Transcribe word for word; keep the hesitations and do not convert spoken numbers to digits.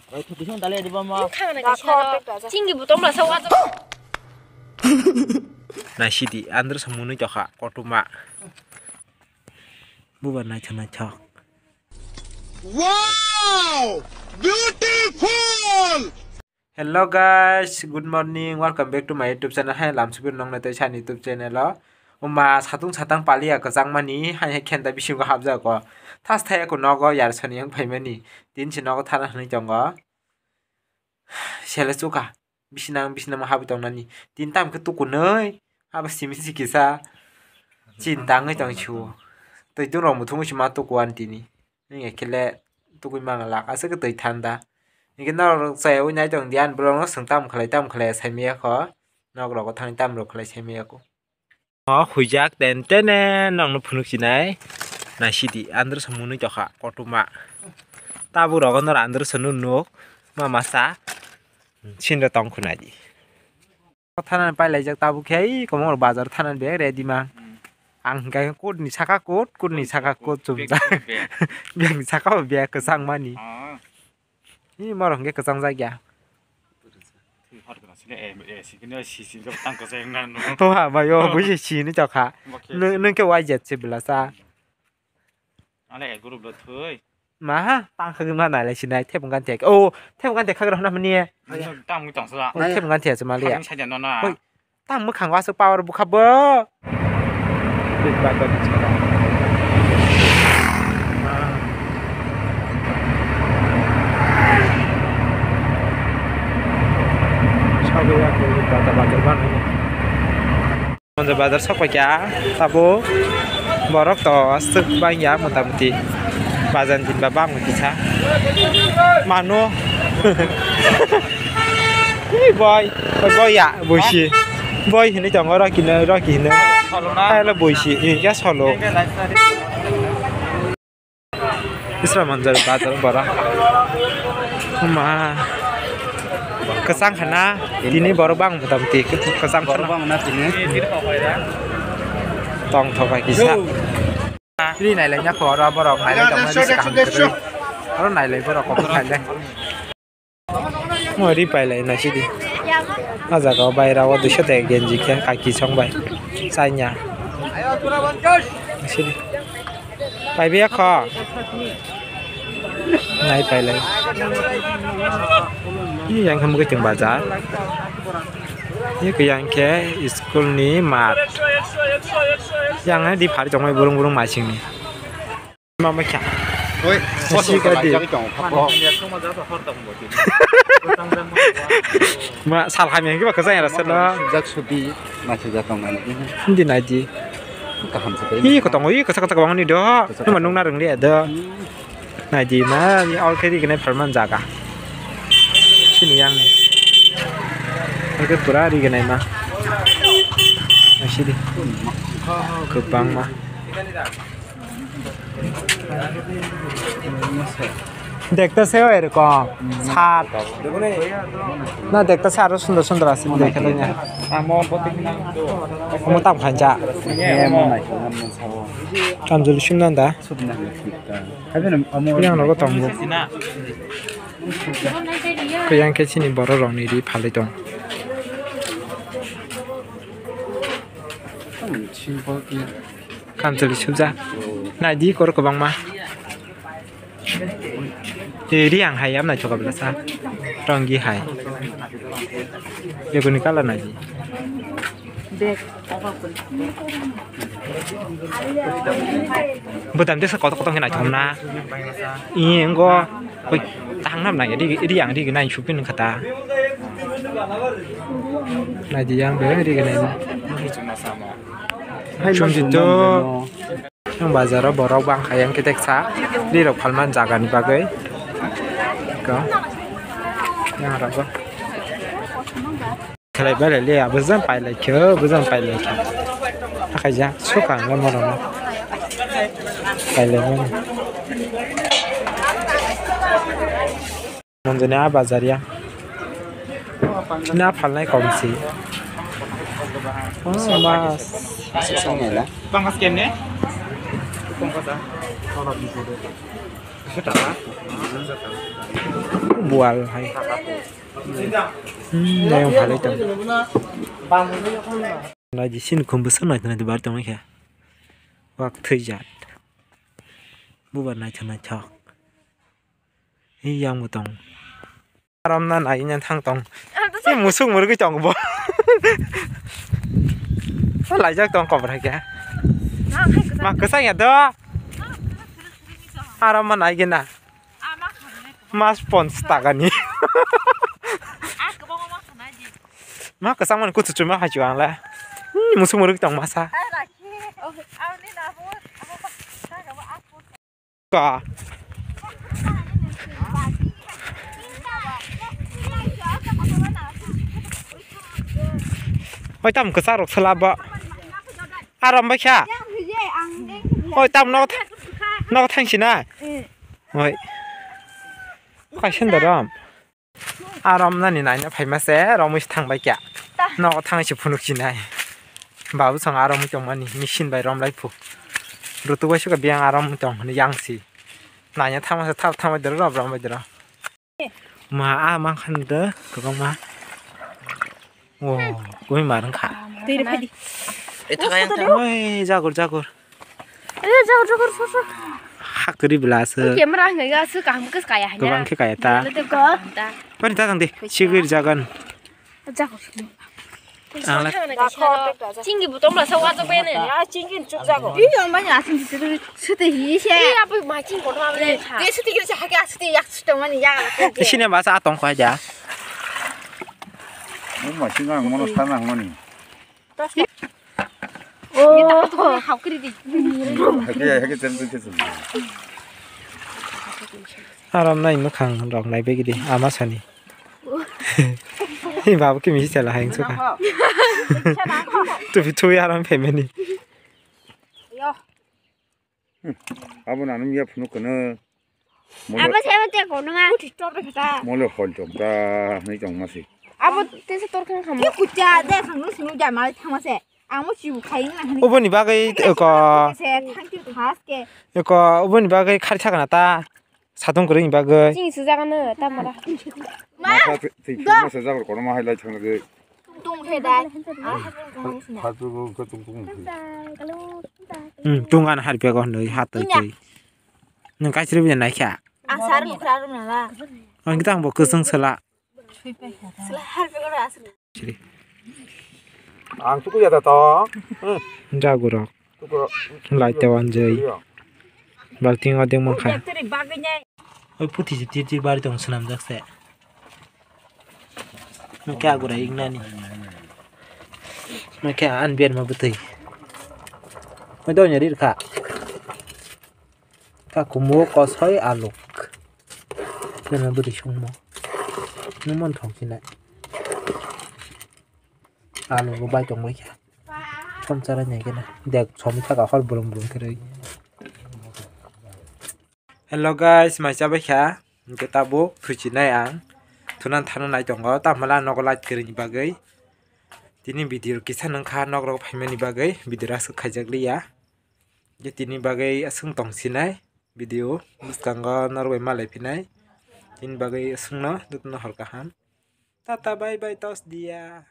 Oi, thupi song dale di bama. Nung thang na kaisa ro. Chinggi butong rasa wajak. Naisidi, andro sa munui tokha, kotuma. Buba naithok naithok. Wow! Beautiful! Hello guys, good morning, welcome back to my YouTube channel. Hai lamsubir nong na tei sani YouTube channel o. Uma satung satang paliya kwchangmani, hai hai khenda bisingo hapjago. Thas thaya ko nogo yar sani yang phaimani. Tin si nogo thana hwnwi tongo. Sele chuka. Bisinang bisinang habwi tongnani. Tin tam khe tukunui. Abo simi si kisa. Chin tangwi tong siwo. Twi tung rok muthungwi si ma tukuan tini. Nini khe le tukui mang lak aswk twi thanda. Nini norok chaya wi nai tong diyan borok no swng tam khlai tam khlai sai maya kho. Nok rogo thani tam rok khlai sai maya kho. O huijak ten tene nokno phunuk sinai. Naisidi andro sa munui tokha kotuma. Tabuk rogo nor andro sa nuk ma masa. Sinda tong khunai di. Thanani pailaijak tabuk khe, ei, kwbangma bazar thanani bag ready ma. Hmm. Ang hwnkha khe coat ni saka coat, coat ni saka coat chumjak. Bag, bag. Bag ni saka bo bag kwchang mani. Ah. Ni morok hwnkhe kwchang jak ya. Twi hor kana sile, eh, eh, si kino, si, si, tang kwchang nang no. To ha, ba yo, buji si ni chokha. Bakhe. Nung, nung khe wai jet se bela sa. Ale group lo thwi. Ma ha, tang khagwi ma nailai sinai, thepung kan thek. Oh, thepung kan thek khagra hwnna mani. Tang mui tang sala. Oh, thepung kan thek se mali ya. Khagwi saja no na. Oi, tang mwkhang wa aswk power bukha bo. Big bag bag chara. Sabu ya ko bata bata bana. Monjo bazar sok paikha, tabuk borok to aswk bangya mota moti. Bazar ni din ba bangma kisa. Mano. Ui, boy, boy ya, boisi. Boy hinwi tongo, roki no, roki hinwi. Hello, boisi, ya solo. Isra manjak bazar bora. Ma. Kwchang khana tini borok bang mota moti kwchang khana. Borok bang na tini. Tong thok bai kisa. Ri nailai nya kho oro borok nailai tong nai bisi kaham kwrwi. Oro nailai borok kok nailai. Mo ri pailai naisidi. A jaga o baira o duiso de genji khe kaki song bai. Chainya. Naisidi. Paibai kho. Nai pailai. Ni yang khe mukhe tong bazar. Ni khe yang khe school ni mat. Yang di phari tongmai burung burung maising ni. Mama kya? Oi, si ka di. Ma sal hamya ki ba kwchang ya sala. Jak subi ma se ja tong nani. Hindi nai di. Kaham se. Hi ko tong, hi ko saka saka wangni do. Numa nung na rung le do. Nai di ma ni all khe ri gane pharman jaga. Sini yang ni. Oke pura ri gane ma. Nai sidi. Kwbang ma. দেখতেছে এরকম সাত না, দেখতেছে আরো সুন্দর সুন্দর আছে, দেখে তাই না? Omo tam khainja. Kanjoli sumnanda. Yang nogo tongo. Kuyang khe chini borok rokni ri phalwi tong. Simple khe. Kamchwlwi subjak. Naidi kor kwbangma. Eh, ri ang hai, am naithoka belasa. Ronggi hai. Beguni colour naidi. Bag. Bwtam tesa kotor kotor khe naithok na. Ih, wngkha. Hoi, tang nam nai, ri, ri ang ri nai supin kata. Naidi yang be ri nai. Sumjito. Ang bazaro borok bang kha yang keteksa. Ri rok phalman jaga ni bagwi. Ko. Yang rok. Khlai bai lai le, abo jang pai lai khe, bo jang pai lai khe. Hakhaijak, sukha ang le morok no. Pai lai mano. Monjoni a bazar ya. Chini a phalnai kom si. Oh, mas. Pangas kemne? Pangkasa. Bual hai. Hmm, nayong halai tong. Nai di sin khum bwswk nai tong nai di bar tong khe. Wak thwijak. Bubar nai thang nai thok. Hi yang bo tong. Aram na nai nya thang tong. Hi musuk murgi tong bo. Laijak tong kobra khe. Ma kwsa ya do. Aram ma nai gina. Mas pons taka ni. Ma kwchang mani kuchu chuma hai chu ang le. Hmm, musuk muruk tong masa. Ka. Oi tam kwchang rok sala ba. Aram ba kha. Oi tam nok th-, nok thang sina. Oi. Kaisen da ram. Arom nani naina phaima se romwi se thangbai kya. Nogo thangwi se phunuk sinai. Babu song aromwi tongmani machine bai romlai phu. Rutuk bai suka biyang aromwi tong hwnwi yang si. Naina thangma se thap thangbai doro rob rombai doro. Ma a mang khan de kwbangma. Wo, koi mar wngkha. Twi rw phai di. Oi, jagur, jagur. Eh, jagur, jagur, so, so. Ha kwrwi bwla aswk. Camera hwnwi aswk kaham khe kaya hai na. Kwbang khe kaya ta. Bari ta tang di. Sigir jagan. Jagur. Ang la. Chingki butong la sa wa jok bene. Ya, chingki chuk jago. Ih, yang banyak asing situ, situ hi se. Ih, apa macing kono apa le kha. Dia situ kira sahake asli yak situ mani ya. Sini bahasa atong kau aja. Ini masih ngang mana sana mani. Oh. Hake, hake, ten, ten, ten. Aram nai mwkhang rok nai begidi ama sani. Hi babu kimi sela haing suka. Tupi tupi aram family. Hmm. Abo nang ya phunuk kono. Mole, abo se abo te kono ma. Mole hol jom da, ni jong ma si. Abo te se tor khang kham. Ki kucha de khang nu sunu ja ma thang ma se. Amo si bu khai na hani. Oboni bagwi ko. Se thang ki khas ke. Ko oboni bagwi khari thakna ta. Satung kwrwini bagwi. Chini swijagano tamara. Ma, twi, twi, ma sajak rok kono ma hai lai thang nagwi. Tung he dai. Hatu go ko tung tung. Hmm, tung an har pego noi hat toi toi. Nang kaisri bi nai kha. Asar lukra ro nala. Ang tang bo kwsang sala. Sila har pego ro asar. Siri. Ang tuku ya ta to. Hmm. Jagurok. Tuku. Lai te wan jai. Balting odeng mangkha. Oi puthi se tir tir bari tong swnamjak se. Nokhe agura ignani. Nokhe an biar ma bwtwi. Oi donya rir kha. Kha kumo kosoi aluk. Kena bwtwi sungmo. Numon thok sinai. Alu bo bai tong bai kha. Som chara nai khe na. Dek som thaka hor brum brum khe roi. Hello guys, mai cha bai kha. Hingke tabuk thuchinai ang. Thunan thano nai tongo. Tamhala nogo light kwrwini bagwi. Tini video kisa nung kha nok rok phaimani bagwi. Video aswk khaijak liya. Je tini bagwi aswk tong sinai. Video bwskango norok bai malai phinai. Tini bagwi aswkno jotono hor kaham. Tata bye bye tos dia.